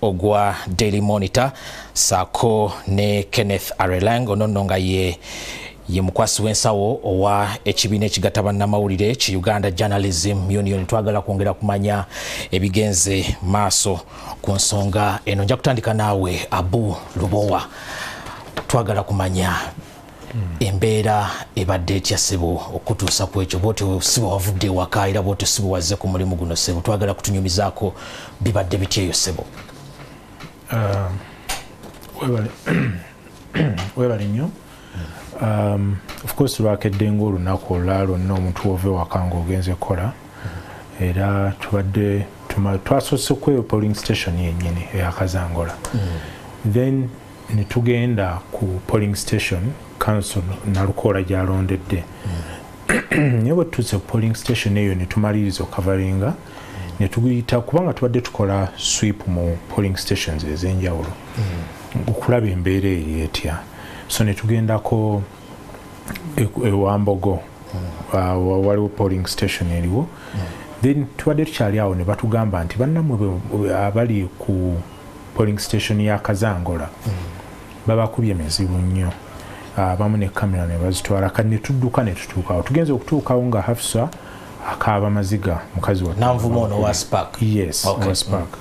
Ogwa Daily Monitor, saako ne Kenneth Arelang, ono nno nga ye mukwasi w'ensawo owa ekibiina ekigatta bannamawulire ki Uganda Journalism Union. Twagala kwongera kumanya ebigenze maaso ku nsonga eno. Nja kutandika naawe, Abu Lubowa. Twagala kumanya embeera ebadde etya, ssebo, okutuusa ku ekyo. Bwotyo si bwe wavudde ewaka, era bwotyo si bwe wazze ku mulimu guno, ssebo. Twagala kutunyumizaako bibadde bitya eyo, ssebo. Webale nnyo. Of course lwakedde ngaolunaku olulala lwonna omuntu wova ewaka ng'ogenze kukola, era tubadde twasoose kweyo polling station yennyini eyakazangola, then ne tugenda ku polling station council Nalukoola gyalondedde. Naye bwe tutuuse ku polling station eyo ne tumaliriza okukavaringa, ne tugiyita, kubanga tubadde tukola sweep mu polling stations ez'enjawulo okulaba embeera eri etya. So ne tugendako ewambogo, waliwo polling station eriwo. Then tubadde tukyali awo ne batugamba nti bannammwe abali ku polling station ya Kazangola babakubye mizibu nnyo, abamu ne kamera ne bazitwala. Kati ne tudduka ne tutuukawo. Tugenze okutuukawo nga Hafsa akaaba maziga, mukazi wa Nanvuma ono wa Spark? Yes, wa Spark,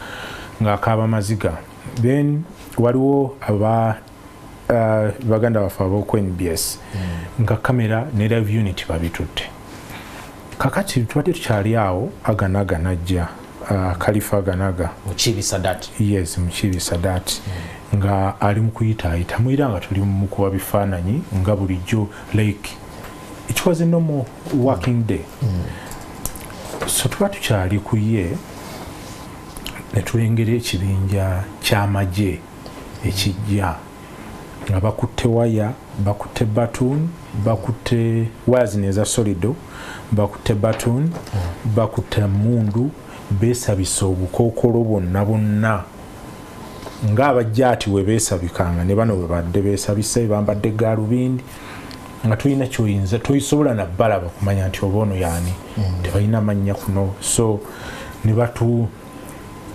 ng'akaaba maziga. Then waliwo aba baganda baffe ab'oku NBS nga kamera ne live unit babitutte. Kakati tubadde tukyali awo, Aganaga najja, Khalifa Aganaga. Mukiibi Sadat? Yes, Mukiibi Sadat, nga ali mu kuyitaayita muyira nga tuli mukuba bifaananyi nga bulijjo, like it was a normal working day. So tuba tukyali ku ye ne tulengera ekibinja ky'amagye ekijja nga bakutte waya, bakutte baton, bakutte waya zino eza solido, bakutte baton, bakutte mundu, beesabisa obukookolo bwonna bwonna ng'abajjaati we beesabikanga, ne bano bwe badde beesabise, bambadde gaalubindi, nga tulina kyoyinza toyisobola nabbalaba kumanya nti oba ono yaani. Tebalina mannya kuno. So ne batu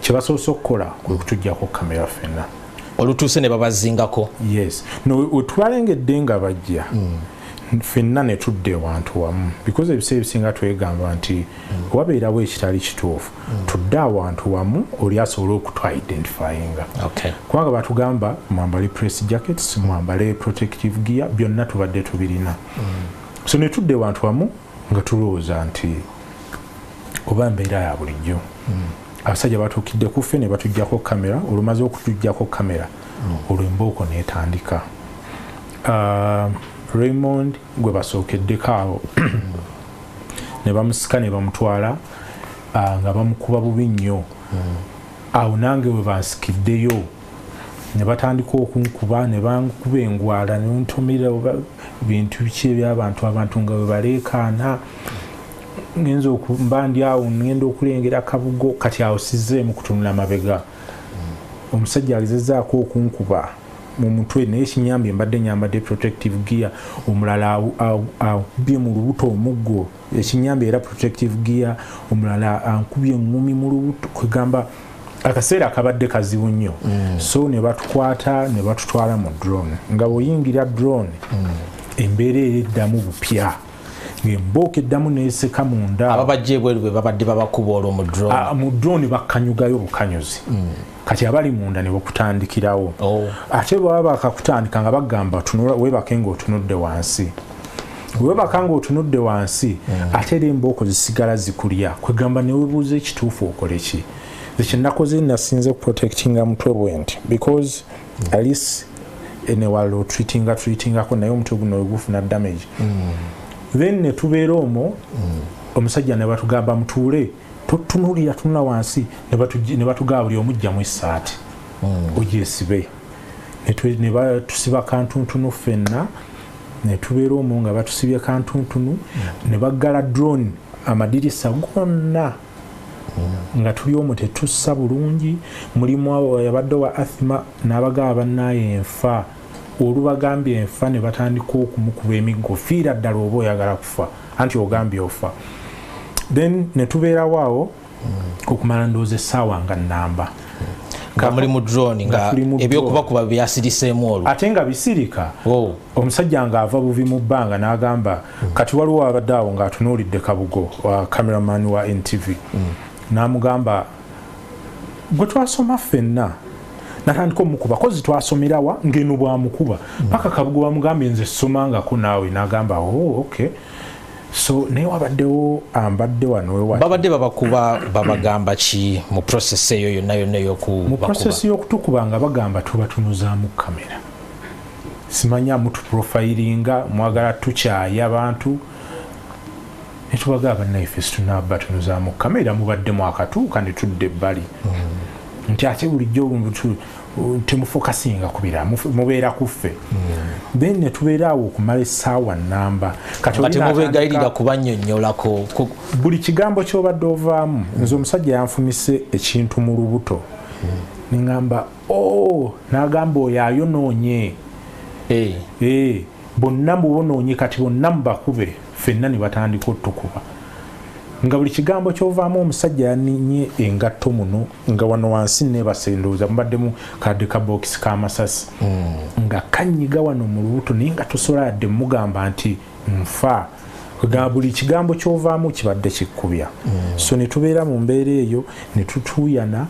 kyebasoose okukola kwe kutuggyako kamera ffenna. Olutuuse ne babazingako? Yes, no, wetubalengedde nga bajja, ffenna ne tudda ewantu wamu, because ebiseera ebisinga twegamba nti wabeerawo ekitali kituufu, tudde awantu wamu oli asobole okutwidentifyinga, kubanga batugamba mwambale press jackets, mwambale protective gear, byonna tubadde tubirina. So ne tudda ewantu wamu nga tulowooza nti oba mbeera ya bulijjo. Abasajja batuukidde ku ffe ne batuggyako kamera. Olumaze okutuggyako kamera, olwo embooko neetandika. Raymond gwe basookeddeko awo ne bamusika ne bamutwala, nga bamukuba bubi nnyo. Awo nange we bansikiddeyo ne batandika okunkuba, ne bankuba engwala nentumira oba bintu biki ebyabantu, abantu nga bwe baleekaana. Ngenza mba ndi awo ngenda okulengera kabugo. Kati awo sizzeemu kutunula mabega. Omusajja agezezzaako okunkuba mu mutwe, naye kinyambye mbadde nyambadde protective gear. Omulala akubye mu lubuto omuggo, ekinyambye era protective gear. Omulala ankubye eŋŋumi mu lubuto. Kwegamba akaseera kabadde kazibu nnyo. So ne batukwata ne batutwala mu drone. Nga bw'oyingira drone, embeera era eddamu bupya, ng'embooko eddamu neeseka munda. Ababajja ebweru bwe babadde babakuba olwo mu drone? Ah, mu drone bakanyugayo bukanyuzi. Kati abali munda ne bakutandikirawo. Ate bwaba bakakutandika nga bagamba tunula, weebake ng'otunudde wansi. Weebaka ng'otunudde wansi, ate era embooko zisigala zikulya. Kwegamba newebuuza ekituufu okole ki. Nze kyenakoze, nasinze protectinga mutwe bwe nti, because at least newala otreatinga treatingako, naye omutwe guno wegufuna damage. Then ne tubeera omwo, omusajja ne batugamba mutuule, totunuulira, tunula wansi. Ne batugamba buli omugjamu essaati ogyesibe. Ne batusiba kantuntunu ffenna, ne tubeera omwo nga batusibye kantuntunu, ne baggala drone amadirisa gonna, nga tuli omwo tetussa bulungi. Mulimu abo yabadde wa asthma n'abagaba bannaaye enfa. Olubagambye enfa, ne batandika okumukuba emiggo, fiira ddala oba oyagala kufa, anti ogambye ofa. Then ne tubeerawo awo okumala ndowooza essaawa nga nnamba. Nga muli mu drone, nga ebyokubakuba byasiriseemu olwo. Ate nga bisirika. Omusajja ng'ava buvi mu bbanga n'agamba, kati waliwo abadde awo ng'atunuulidde Kabugo, wa cameraman wa NTV. N'amugamba, gwe twasoma ffenna. Natandika omukuba, kozi twasomerawa ng'eno bwamukuba. Paka Kabugo bamugambye nze ssomangako naawe, n'agamba oh okay. So naye wabaddewo ambadde wano wewa. Babadde babakuba babagamba ki mu process eyo yonna yonna ey'okubakuba? Mu process y'okutukuba nga bagamba tubatunuzaamu kamera. Simanya mutuprofilinga, mwagala tukyaya abantu. Ne tubagamba bannaffe situnaabatunuzaamu kamera, mubaddemu akatuuka ne tudda ebbali. Nti ate bulijjo temufokasinga ku birala, mubeera ku ffe. Then ne tubeera awo okumala essaawa nnamba. Kati mubeegayirira kubannyonnyolako buli kigambo ky'obadde ovaamu. Nze omusajja yanfumise ekintu mu lubuto. Ne ŋŋamba, oh, n'agamba oyo ayonoonye. Bonna mubonoonye, kati bonna mubakube. Ffenna ne batandika otukuba. Nga buli kigambo ky'ovaamu omusajja yaninye engatto muno, nga wano wansi neebase ndowooza mubaddemu kadde ka bookisi k'amasasi. Nga kanyiga wano mu lubuto, naye nga tosobola yadde mugamba nti nfa. Nga buli kigambo ky'ovaamu kibadde kikkubya. So ne tubeera mu mbeera eyo, ne tutuuyana.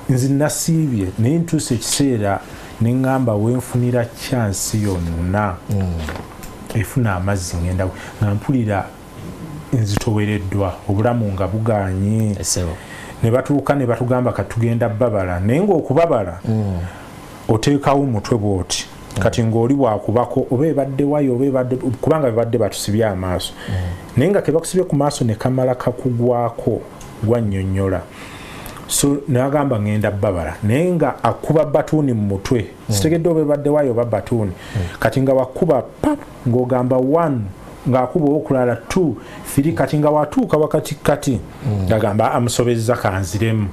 Nze nasiibye, naye ntuuse ekiseera ne ŋŋamba wenfunira chance yonna efuna amazzi ngenda, nga mpulira nzitowereddwa, obulamu nga buganye. Ne batuuka ne batugamba katugenda babala, naye ng'okubabala oteekawo omutwe bw'oti. Kati ng'oli bwakubako oba ebadde wayo oba ebadde, kubanga bebadde batusibye amaaso. Naye nga kebakusibye ku maaso ne kamala kakugwako gwannyonnyola. So n'agamba ngenda babala, naye nga akuba batuuni mu mutwe. Sitegedde oba ebadde wayo oba batuuni. Kati nga wakuba pap, ng'ogamba 1, ng'akuba okulala 2, 3, kati nga watuuka wakati kati ng'agamba amusobezza kanziremu.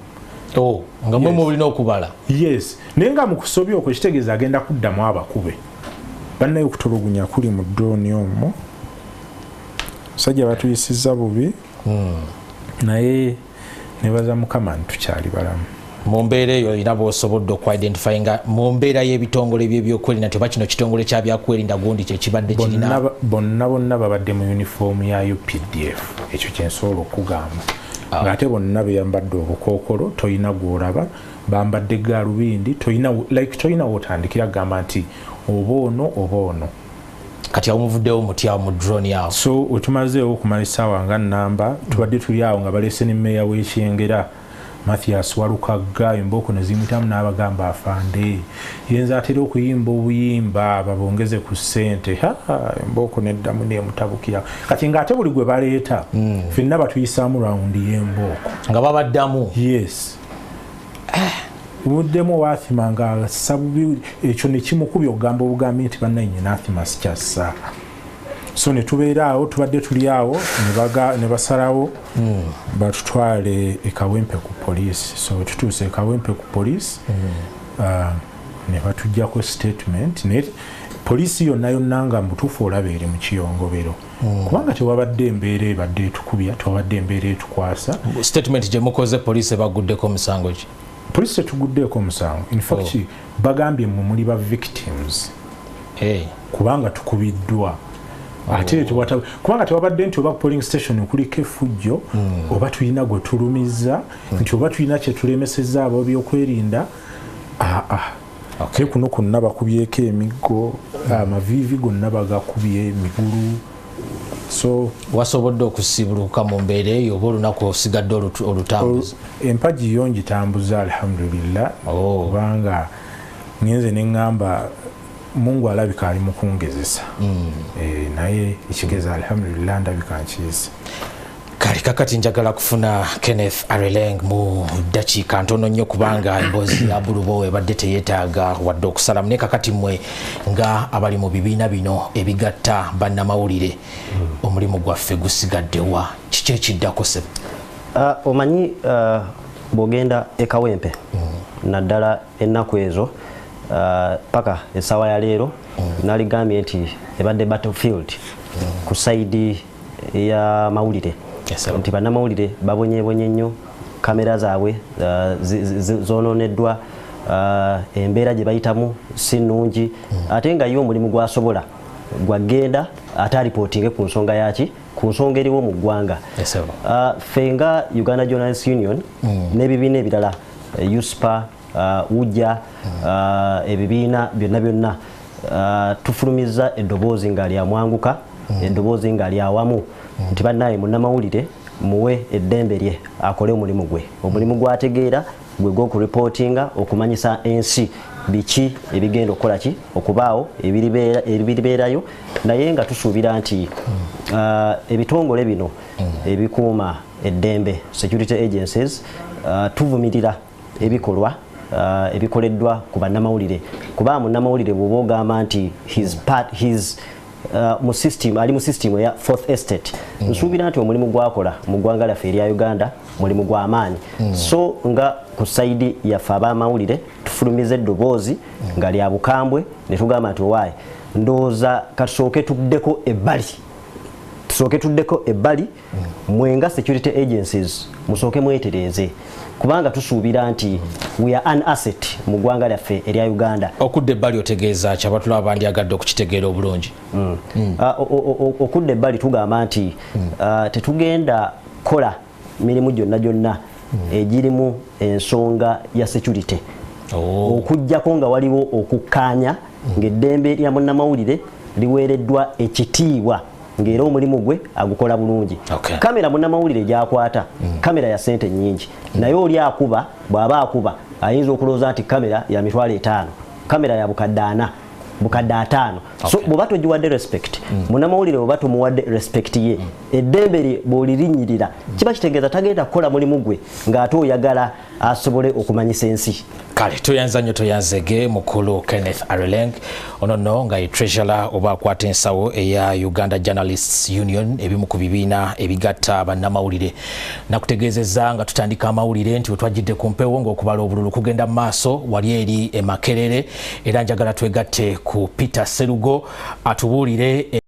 Oh, nga mwe mulina okubala. Yes, naye nga mu kusobya okwo kitegeeza agenda kuddamu abakube. Bannaye okutulugunya kuli mu drone omwo. Musajja batuyisizza bubi. Naye nebaza Mukama nti tukyali balamu. Mu mbeera eyo olina bw'osobodde okwidentifyinga mu mbeera y'ebitongole by'ebyokwerinda nti oba kino kitongole kya byakwerinda gundi kye kibadde kirina. Bonna bonna babadde mu uniform ya UPDF, ekyo kye nsobola okugamba. Ng'ate bonna beyambadde obukookolo, toyina gw'olaba, bambadde gaalubindi, toyina like toyina w'otandikira kugamba nti oba ono oba ono. Kati awo muvuddewo mutya mu drone awo? So wetumazeewo okumala essaawa nga nnamba, tubadde tuli awo nga baleese ne mmeeya w'Ekyengera Mathias Walukagga, embooko ne zimuyitamu n'abagamba afande yenze atera okuyimba obuyimba babongeze ku ssente. Embooko neddamu neemutabukira. Kati ng'ate buli gwe baleeta ffenna batuyisaamu rawundi y'embooko nga babaddamu. Yes, muddemu waathima ng'assa bubi, ekyo ne kimukubya okugamba obugambi nti bannannyini Athima sikyassa. So ne tubeera awo, tubadde tuli awo ne basalawo batutwale e Kawempe ku poliisi. So tutuuse e Kawempe ku poliisi, ne batuggyako statement. Naye poliisi yonna yonna nga mutuufu olaba eri mu kiyongobero. Kubanga tewabadde embeera ebadde etukubya, tewabadde embeera etukwasa. Statement gye mukoze poliisi ebaguddeko omusango ki? Poliisi tetuguddeeko omusango. In fact, bagambye mmwe muli ba victims. Kubanga tukubiddwa. Ate kubanga tewabadde nti oba polling station kuliko effujjo, oba tulina gwe tulumizza, nti oba tulina kye tulemesezza ab'ebyokwerinda. Ate kuno kwonna bakubyeko emiggo, amaviivi gonna bagakubye emigulu. So wasobodde okusibuluka mu mbeera eyo oba olunaku osigadde olutambuza? Empagi yo ngitambuza alhamdulillah. Kubanga ngenze ne ŋŋamba Mungu alabika ali mu kungezesa. Naye ekigeza alhamdulillah ndabika nkiyize. Kale kakati njagala kufuna Kenneth Areleng mu ddakiika ntono nnyo kubanga emboozi ya Bulubo ebadde teyeetaaga wadde okusalamu. Naye kakati mmwe nga abali mu bibiina bino ebigatta bannamawulire, omulimu gwaffe gusigadde wa? Kiki ekiddako ssebo? Omanyi bw'ogenda e Kawempe naddala ennaku ezo paka essaawa ya leero, naligambye nti ebadde battlefield ku sayidi ya mawulire. Nti bannamawulire babonyeebonye nnyo, kamera zaabwe zoononeddwa, Embeera gye bayitamu si nnungi, ate nga ye omulimu gwasobola gwagenda ate alipootinge ku nsonga yaki, ku nsonga eriwo mu ggwanga. Ffe nga Uganda Journalists Union n'ebibiina ebirala, USPA, UJA, ebibiina byonna byonna, tufulumiza eddoboozi nga lyamwanguka, eddoboozi nga lyawamu nti bannaye, munnamawulire muwe eddembe lye akole omulimu gwe, omulimu gwategeera gwe gw'okuripootinga, okumanyisa ensi biki ebigenda okukola ki, okubaawo ebiribeerayo. Naye nga tusuubira nti ebitongole bino ebikuuma eddembe, security agencies, tuvumirira ebikolwa ebikoleddwa ku bannamawulire, kuba munnamawulire bw'oba ogamba nti his part, his mu system, ali mu system eya fourth estate, nsuubira nti omulimu gwakola mu ggwanga lyaffe erya Uganda mulimu gw'amaanyi. So nga ku side yaffe ab'amawulire tufulumiza eddoboozi nga lya bukambwe ne tugamba nti owaaye, ndowooza katusooke tuddeko ebbali, tusooke tuddeko ebbali, mwenga security agencies musooke mwetereeze, kubanga tusuubira nti we are an asset mu ggwanga lyaffe erya Uganda. Okudda ebbali otegeeza ki? Abatulaba bandyagadde okukitegeera obulungi. Okudda ebbali tugamba nti tetugenda kukola mirimu gyonna gyonna egirimu ensonga ya security okugjako nga waliwo okukkaanya ng'eddembe lya munnamawulire liweereddwa ekitiibwa, ng'era omulimu gwe agukola bulungi. Kamera munnamawulire gyakwata kamera ya sente nnyingi, naye oli akuba, bw'aba akuba ayinza okulowooza nti kamera ya 50,000, kamera ya 400,000, 500,000. So bw'oba togiwadde respect, munnamawulire bw'oba tomuwadde respect ye, eddembe lye bw'olirinnyirira, kiba kitegeeza tagenda kukola mulimu gwe ng'ate oyagala asobole okumanyisa ensi. Kale toyanza nnyo, toyanzege mukulu Kenneth Areleng. Ono nno nga ye treasurer oba akwata ensawo eya Uganda Journalists Union, ebimu ku bibiina ebigatta bannamawulire. Nakutegeezezza nga tutandika amawulire nti wetwajjidde ku mpewo ng'okubala obululu kugenda mu maaso wali eri e Makerere, era njagala twegatte ku Peter Serugo atubuulire.